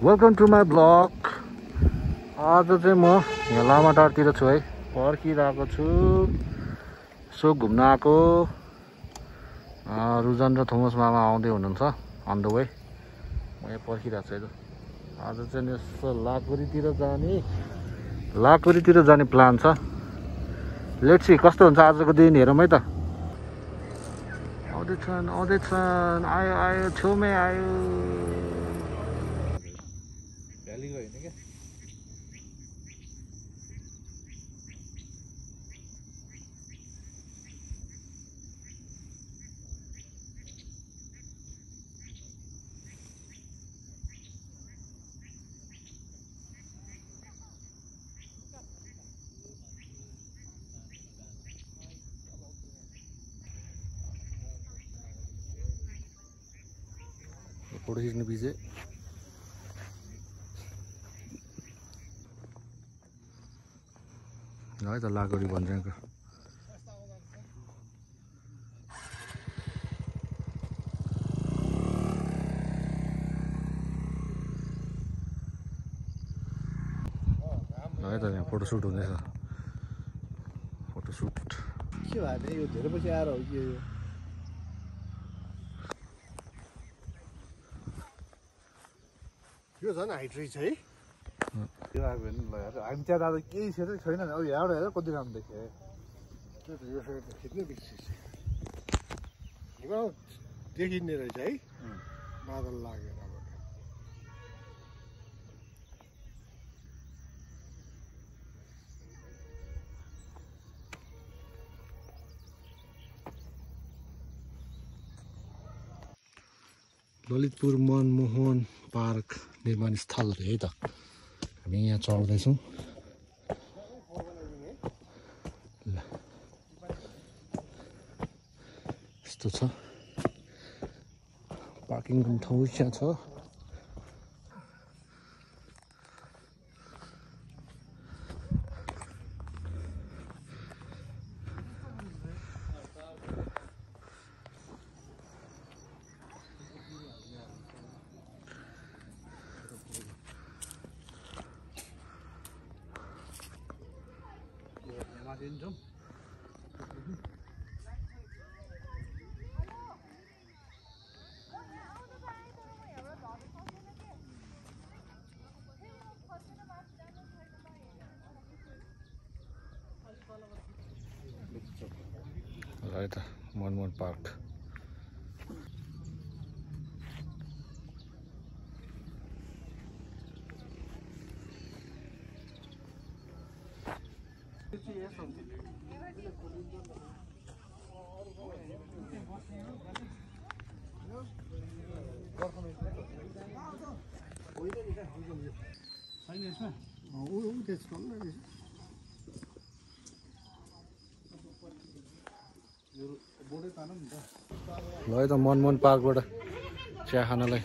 Welcome to my blog. आज चाहिँ म यहाँ लामाटारतिर छु है, पर्खिरहेको छु। सो घुम्न आएको रुजन र थोमस मामा आउँदै हुनुहुन्छ अन द वे। म यहाँ पर्खिरहेको छु है। आज चाहिँ यसो लाकुरीतिर जाने प्लान छ। लेट्स सी कस्तो हुन्छ आजको दिन, हेरौँ है त। आउँदैछन् आयो छेउमै आयो। भ्याली गयो नि क्या। फोटो खिच्ने पछि है त लाकुरी भन्छ। है त यहाँ फोटोसुट हुँदैछ। फोटोसुट के भयो यो धेरै पछि आएर हो कि यो झन् हाइट रहेछ है। यो आयो भने ल हेर, हामी त्यहाँ दादा केही छैन नि। अब यहाँबाट हेर कति राम्रो देखेँ। त्यो त यो साइड त खिच्नै बिर्सिस। देखिने रहेछ है बादल लागेर। ललितपुर मनमोहन पार्क निर्माण स्थल है त। हामी यहाँ चढ्दैछौँ। यस्तो छ, पार्किङ पनि ठाउँ छ। Right, Manmohan park. ल है त मनमोहन पार्कबाट चिया खानलाई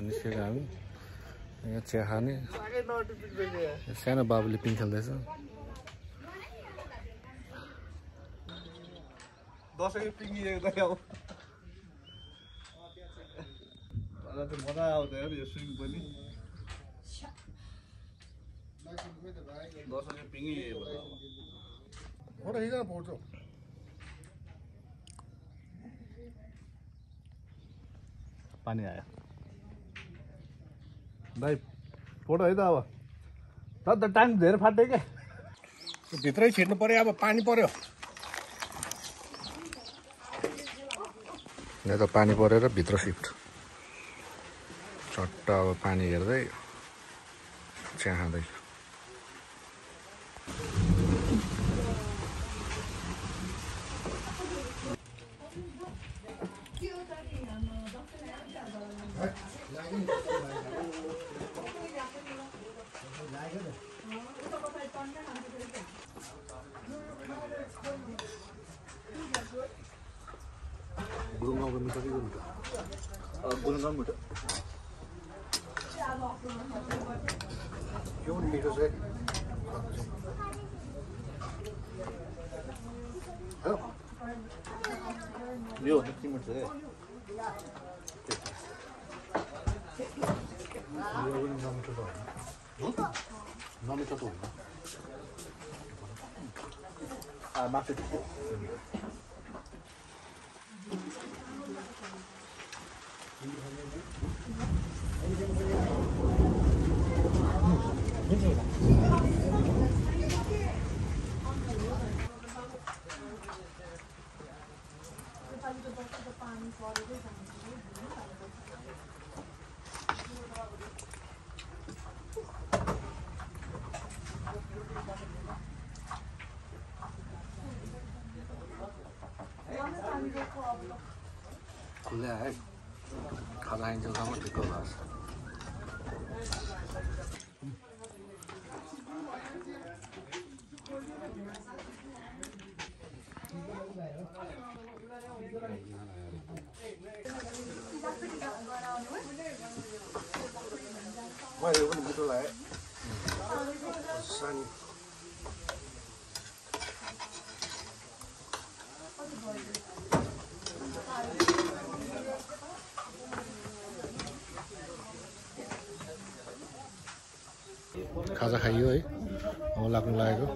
निस्केको हामी। यहाँ चिया खाने सानो बाबुले पिङ खेल्दैछ। मजा आउँदैन यो स्विङ पनि। फोटो खिच फोटो। पानी आयो भाइ, फोटो है त। अब त टाइम धेरै फाट्यो क्या। भित्रै छिर्नु पर्यो, अब पानी पर्यो। यहाँ त पानी परेर भित्र सिफ्ट चट्ट। अब पानी हेर्दै चिया खाँदै। गुरुङगाउँको मिठो कि मिठो? गुरुङगाउँ मिठो। यो पनि मिठो छ है। यो हो चिमट छ है। नमिठो त होइन मासु खुल्ला है खाजा खाइन्जेलसम्म ठिक होला मैले पनि मिठो लाग्यो सानी खाजा खाइयो है अब लाग्नु लागेको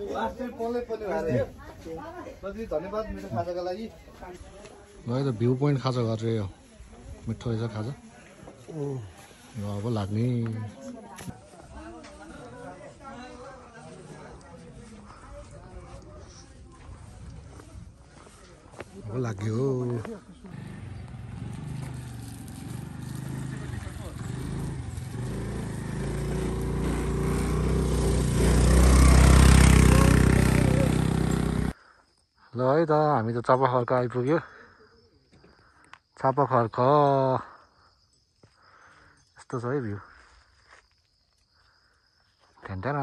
धन्यवाद मेरो खाजाको लागि ल त भ्यू पोइन्ट खाजा गरेर यो मिठो रहेछ खाजा अब लाग्ने अब लाग्यो ल है त हामी त चापाखर्क आइपुग्यो चापाखर्क यस्तो छ है भ्यू टेन्टेन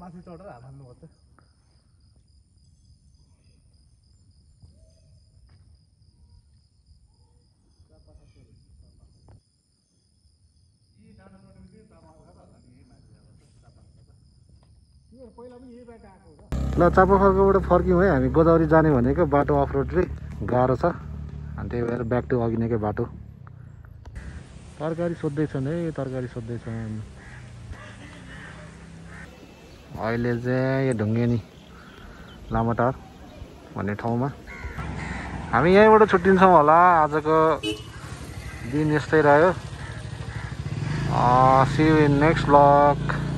माथि चढेर हाल्नु पर्छ ल चापाखर्कबाट फर्क्यौँ है हामी गोदावरी जाने भनेको बाटो अफ रोड चाहिँ गाह्रो छ अनि त्यही भएर ब्याक टु अघि नैकै बाटो तरकारी सोध्दैछन् है तरकारी सोध्दैछन् अहिले चाहिँ यो ढुङ्गेनी लामाटार भन्ने ठाउँमा हामी यहीँबाट छुट्टिन्छौँ होला आजको दिन यस्तै रह्यो see you in next blog